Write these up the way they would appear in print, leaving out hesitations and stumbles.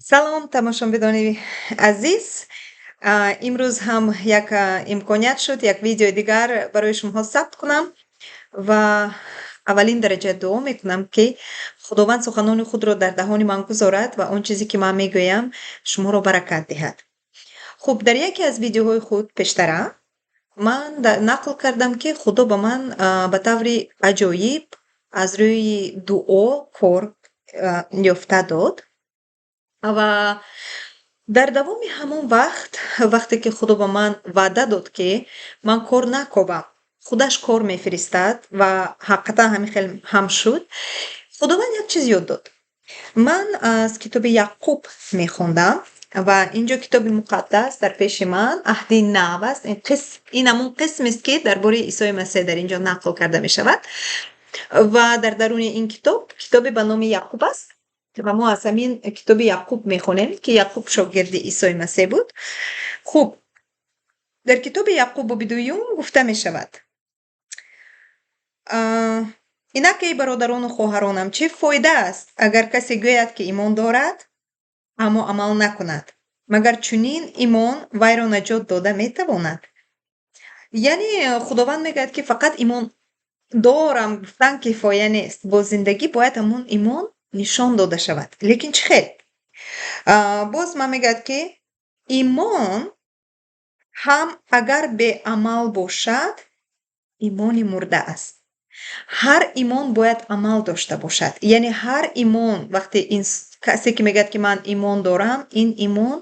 Салом, тамошобинони азиз. Имрӯз ҳам як имконият шуд, як видеои дигар барои шумоҳо сабт кунам ва аввалин дараҷа дуо мекунам, ки Худованд суханони худро дар даҳони ман гузорад ва он чизе, ки ман мегӯям, шуморо баракат диҳад. Хуб, дар яке аз видеоҳои худ пештара ман нақл кардам, ки Худо ба ман ба таври аҷоиб аз рӯи дуо кор ёфта дод. Ва дар давоми ҳамон вақт, вақте ки Худо ба ман ваъда дод, ки ман кор накобам, худаш кор мефиристад, ва ҳақиқатан ҳамин хел ҳам шуд, Худованд як чиз ёд дод. Ман аз китоби Яъқуб мехондам ва инҷо китоби муқаддас дар пеши ман Аҳди Нав аст. Ин ҳамон қисмест, ки дар бораи Исои Масеҳ дар инҷо нақл карда мешавад. Ва дар даруни ин китоб китобе ба номи Яъқуб аст ва мо аз ҳамин китоби Яъқуб мехонем, ки Яъқуб шогирди Исои Масеҳ буд. Хуб, дар китоби Яъқуб, боби дуюм, гуфта мешавад: «Инак, эй бародарону хоҳаронам, чӣ фоида аст, агар касе гӯяд, ки имон дорад, аммо амал накунад? Магар чунин имон вайро наҷот дода метавонад?» Яъне Худованд мегӯяд, ки фақат имон дорам гуфтан кифоя нест, бо зиндагӣ бояд ҳамон имон нишон дода шавад. Лекин чӣ хел? Боз ман мегӯяд, ки имон ҳам агар беамал бошад, имони мурда аст. Ҳар имон бояд амал дошта бошад. Яъне ҳар имон, вақте касе ки мегӯяд, ки ман имон дорам, ин имон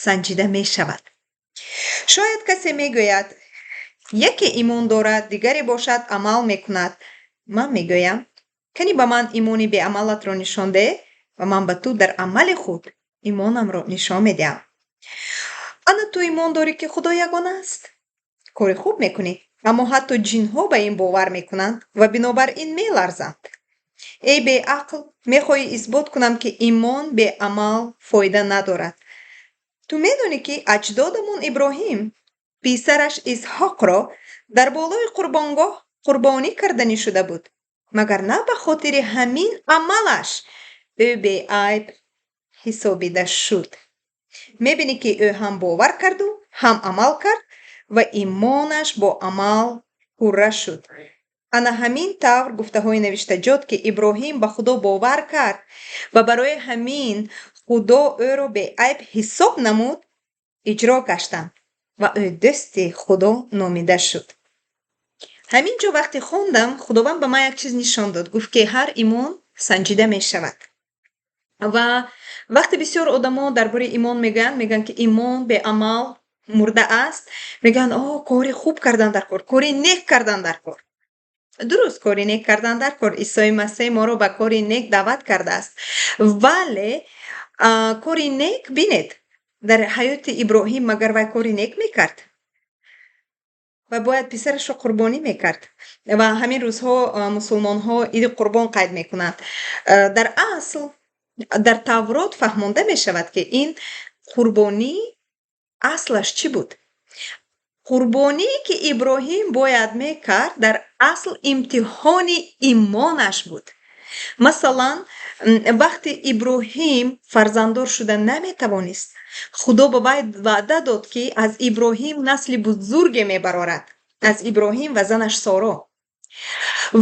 санҷида мешавад. Шояд касе мегӯяд: «Яке имон дорад, дигаре бошад, амал мекунад». Ман мегӯям: кани ба ман имони беамалатро нишон деҳ ва ман ба ту дар амали худ имонамро нишон медиҳам. Ана ту имон дорӣ, ки Худо ягона аст. Кори хуб мекунӣ, аммо ҳатто ҷинҳо ба ин бовар мекунанд ва бинобар ин меларзанд. Эй беақл, мехоҳӣ исбот кунам, ки имон беамал фоида надорад? Ту медонӣ, ки аҷдодамон Иброҳим писараш Исҳоқро дар болои қурбонгоҳ қурбонӣ карданӣ шуда буд. Магар на ба хотири ҳамин амалаш ӯ беайб ҳисобида шуд? Мебинӣ, ки ӯ ҳам бовар карду ҳам амал кард ва имонаш бо амал пурра шуд. Ана ҳамин тавр гуфтаҳои навиштаҷот, ки Иброҳим ба Худо бовар кард ва барои ҳамин Худо ӯро беайб ҳисоб намуд, иҷро гаштанд ва ӯ дӯсти Худо номида шуд. Ҳамин ҷо вақте хондам, Худованд ба ман як чиз нишон дод. Гуфт, ки ҳар имон санҷида мешавад. Ва вақте бисёр одамо дар бораи имон мегӯянд, мегӯянд, ки имон беамал мурда аст. Мегӯянд: «О, кори хуб кардан дар кор, кори нек кардан дар кор». Дуруст, кори нек кардан дар кор. Исои Масеҳ моро ба кори нек даъват кардааст. Вале кори нек, бинед, дар ҳаёти Иброҳим магар вай кори нек мекард? Ва бояд писарашро қурбонӣ мекард. Ва ҳамин рӯзҳо мусулмонҳо Иди Қурбон қайд мекунанд. Дар асл дар Таврот фаҳмонда мешавад, ки ин қурбонӣ аслаш чӣ буд. Қурбоние, ки Иброҳим бояд мекард, дар асл имтиҳони имонаш буд. Масалан, вақте Иброҳим фарзанддор шуда наметавонист, Худо ба вай ваъда дод, ки аз Иброҳим насли бузурге мебарорад, аз Иброҳим ва занаш Соро.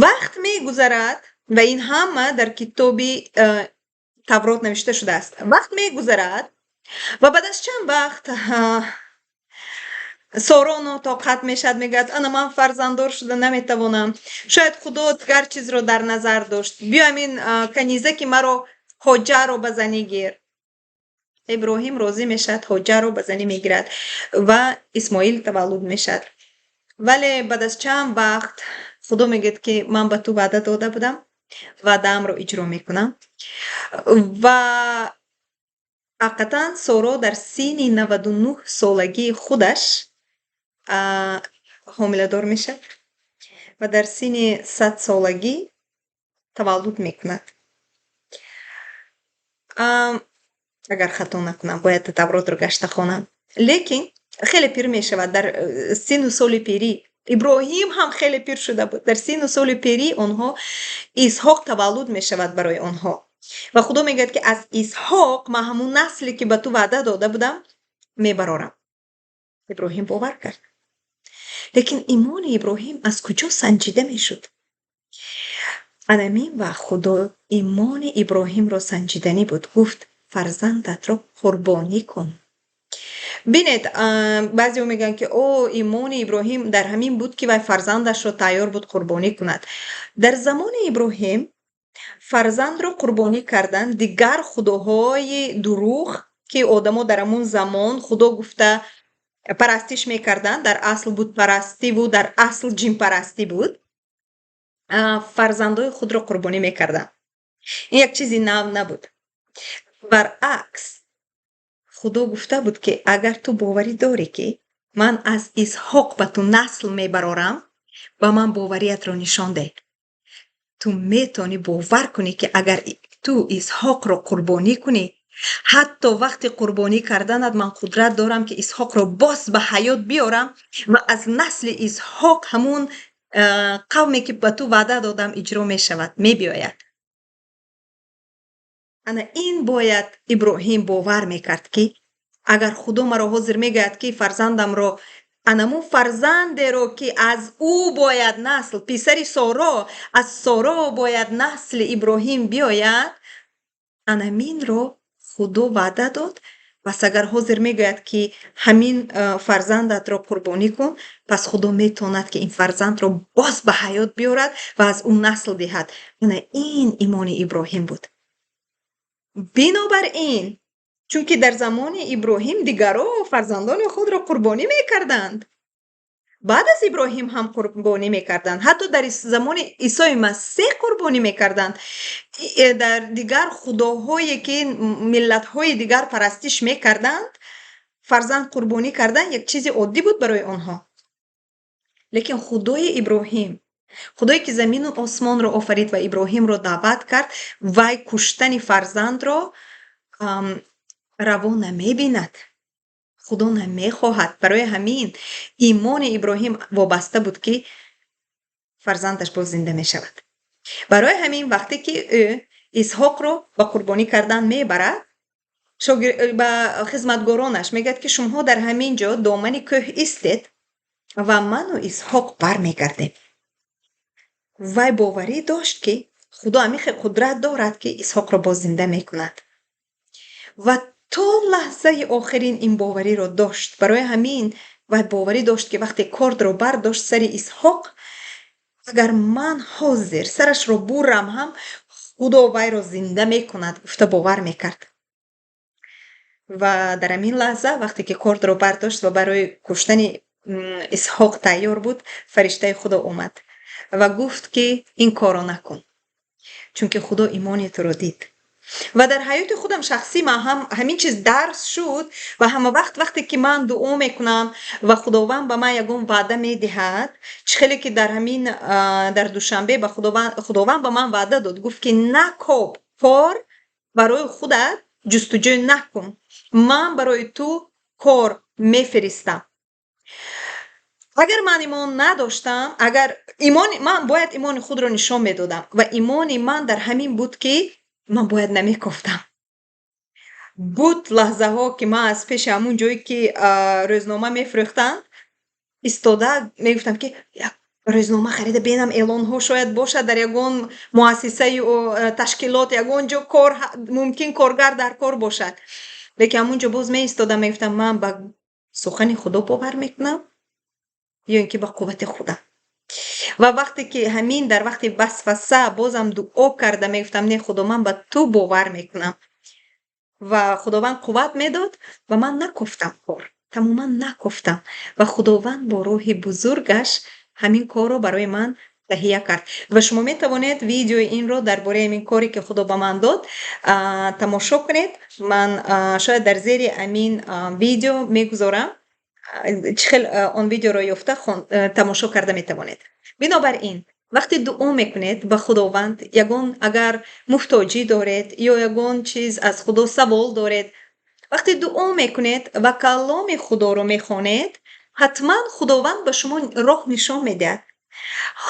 Вақт мегузарад ва ин ҳама дар китоби Таврот навишта шудааст. Вақт мегузарад ва баъд аз чанд вақт Соро нотоқат мешавад, мегӯяд: «Ана ман фарзанддор шуда наметавонам, шояд Худо дигар чизро дар назар дошт, биё ҳамин канизаки маро, Ҳоҷарро, ба занӣ гир». Иброҳим розӣ мешавад, Ҳоҷарро ба занӣ мегирад ва Исмоил таваллуд мешавад. Вале баъд аз чанд вақт Худо мегӯяд, ки ман ба ту ваъда дода будам, ваъдаамро иҷро мекунам. Ва ҳақиқатан Соро дар синни 99 солагии худаш ҳомиладор мешавад ва дар синни 100 солагӣ таваллуд мекунад. Агар хато накунам, бояд Тавротро гашта хонам. Лекин хеле пир мешавад дар синну соли пирӣ. Иброҳим ҳам хеле пир шуда буд. Дар синну соли пирӣ онҳо Исҳоқ таваллуд мешавад барои онҳо. Ва Худо мегӯяд, ки аз Исҳоқ ман ҳамун насле, ки ба ту ваъда дода будам, мебарорам. Иброҳим бовар кард. Лекин имони Иброҳим аз куҷо санҷида мешуд? Анамин вақт Худо имони Иброҳимро санҷиданӣ буд. Гуфт: «Фарзандатро қурбонӣ кун». Бинед, баъзеҳо мегӯянд, ки о, имони Иброҳим дар ҳамин буд, ки вай фарзандашро тайёр буд қурбонӣ кунад. Дар замони Иброҳим фарзандро қурбонӣ кардан дигар худоҳои дурӯғ, ки одамо дар ҳамун замон худо гуфта парастиш мекарданд, дар асл бутпарастиву дар асл ҷинпарастӣ буд, фарзандои худро қурбонӣ мекарданд. Ин як чизи нав набуд. Баръакс, Худо гуфта буд, ки агар ту боварӣ дорӣ, ки ман аз Исҳоқ ба ту насл мебарорам, ба ман бовариятро нишон деҳ. Ту метавонӣ бовар кунӣ, ки агар ту Исҳоқро қурбонӣ кунӣ, ҳатто вақти қурбонӣ карданат ман қудрат дорам, ки Исҳоқро боз ба ҳаёт биёрам ва аз насли Исҳоқ ҳамун қавме, ки ба ту ваъда додам, иҷро мешавад, мебиёяд. Ана ин бояд Иброҳим бовар мекард, ки агар Худо маро ҳозир мегӯяд, ки фарзандамро, анамун фарзандеро, ки аз ӯ бояд насл, писари Соро, аз Соро бояд насли Иброҳим биёяд, анаминро Худо ваъда дод, пас агар ҳозир мегӯяд, ки ҳамин фарзандатро қурбонӣ кун, пас Худо метавонад, ки ин фарзандро боз ба ҳаёт биёрад ва аз ӯ насл диҳад. Ана ин имони Иброҳим буд. Бинобар ин, чунки дар замони Иброҳим дигарро фарзандони худро қурбонӣ мекарданд, баъд аз Иброҳим ҳам қурбонӣ мекарданд, ҳатто дар замони Исои Масеҳ қурбонӣ мекарданд. Дар дигар худоҳое, ки миллатҳои дигар парастиш мекарданд, фарзанд қурбонӣ кардан як чизи оддӣ буд барои онҳо. Лекин Худои Иброҳим, Худое, ки замину осмонро офарид ва Иброҳимро даъват кард, вай куштани фарзандро раво намебинад. Худо намехоҳад. Барои ҳамин имони Иброҳим вобаста буд, ки фарзандаш боз зинда мешавад. Барои ҳамин, вақте ки ӯ Исҳоқро ба қурбонӣ кардан мебарад, ба хизматгоронаш мегӯяд, ки шумоҳо дар ҳамин ҷо домани кӯҳ истед ва ману Исҳоқ бармегардем. Вай боварӣ дошт, ки Худо ҳамин хел қудрат дорад, ки Исҳоқро боз зинда мекунад, ва то лаҳзаи охирин ин бовариро дошт. Барои ҳамин вай боварӣ дошт, ки вақте кордро бардошт сари Исҳоқ, агар ман ҳозир сарашро бурам ҳам, Худо вайро зинда мекунад, гуфта бовар мекард. Ва дар ҳамин лаҳза, вақте ки кордро бардошт ва барои куштани Исҳоқ тайёр буд, фариштаи Худо омад ва гуфт, ки ин корро накун, чунки Худо имони туро дид. Ва дар ҳаёти худам шахсӣ ман ҳам ҳамин чиз дарс шуд. Ва ҳама вақт, вақте ки ман дуо мекунам ва Худованд ба ман ягон ваъда медиҳад, чӣ хеле ки дар ҳамин дар Душанбе ба Худованд ба ман ваъда дод, гуфт, ки накоб, кор барои худат ҷустуҷӯ накун, ман барои ту кор мефиристам. Агар ман имон надоштам, агар имони ман, бояд имони худро нишон медодам ва имони ман дар ҳамин буд, ки ман бояд намекофтам. Буд лаҳзаҳо, ки ман аз пеши ҳамун ҷое, ки рӯзнома мефурӯхтанд, истода мегуфтам, ки як рӯзнома харида бинам, эълонҳо шояд бошад дар ягон муассисаю ташкилот, ягон ҷо кор мумкин, коргар дар кор бошад. Лекин ҳамун ҷо боз меистодам, мегуфтам: ман ба сухани Худо бовар мекунам ё ин ки ба қуввати худам? Ва вақте ки ҳамин дар вақти васваса бозам дуо карда мегуфтам: «Не, Худо, ман ба ту бовар мекунам», ва Худованд қувват медод ва ман накофтам, кор тамоман накофтам. Ва Худованд бо роҳи бузургаш ҳамин корро барои ман таҳия кард. Ва шумо метавонед видеои инро дар бораи ҳамин коре, ки Худо ба ман дод, тамошо кунед. Ман шояд дар зери ҳамин видео мегузорам, чӣ хел он видеоро ёфта тамошо карда метавонед. Бинобар ин, вақте дуо мекунед ба Худованд, ягон агар муҳтоҷӣ доред ё ягон чиз аз Худо савол доред, вақте дуо мекунед ва каломи Худоро мехонед, ҳатман Худованд ба шумо роҳ нишон медиҳад,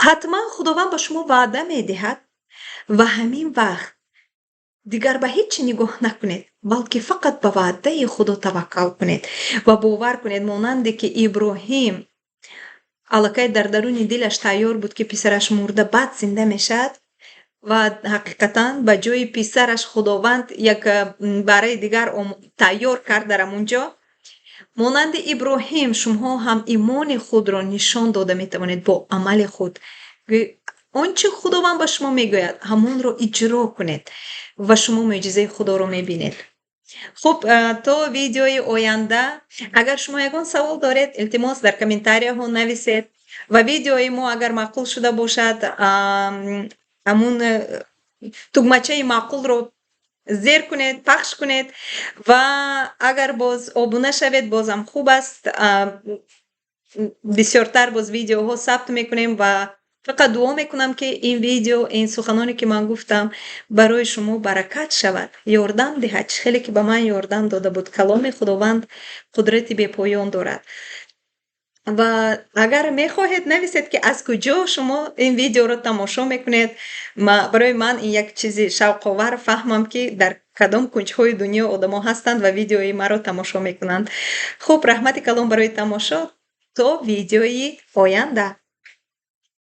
ҳатман Худованд ба шумо ваъда медиҳад. Ва ҳамин вақт Дигар ба ҳеҷ чӣ нигоҳ накунед, балки фақат ба ваъдаи Худо таваккал кунед ва бовар кунед, монанде ки Иброҳим аллакай дар даруни дилаш тайёр буд, ки писараш мурда, баъд зинда мешавад, ва ҳақиқатан ба ҷои писараш Худованд як бараи дигар тайёр кард дар ҳамун ҷо. Монанди Иброҳим шумоҳо ҳам имони худро нишон дода метавонед бо амали худ. Он чӣ Худованд ба шумо мегӯяд, ҳамонро иҷро кунед ва шумо мӯъҷизаи Худоро мебинед. Хуб, то видеои оянда. Агар шумо ягон савол доред, илтимос, дар комментарияҳо нависед ва видеои мо агар маъқул шуда бошад, ҳамун тугмачаи маъқулро зер кунед, пахш кунед ва агар боз обуна шавед, бозам хуб аст. Бисёртар боз видеоҳо сабт мекунем ва фақат дуо мекунам, ки ин видео, ин суханоне, ки ман гуфтам, барои шумо баракат шавад, ёрдам диҳад, чӣ хеле ки ба ман ёрдам дода буд. Каломи Худованд қудрати бепоён дорад. Ва агар мехоҳед, нависед, ки аз куҷо шумо ин видеоро тамошо мекунед. Барои ман ин як чизи шавқовар фаҳмам, ки дар кадом кунҷҳои дунё одамо ҳастанд ва видеои маро тамошо мекунанд. Хуб, раҳмати калон барои тамошо. То видеои оянда.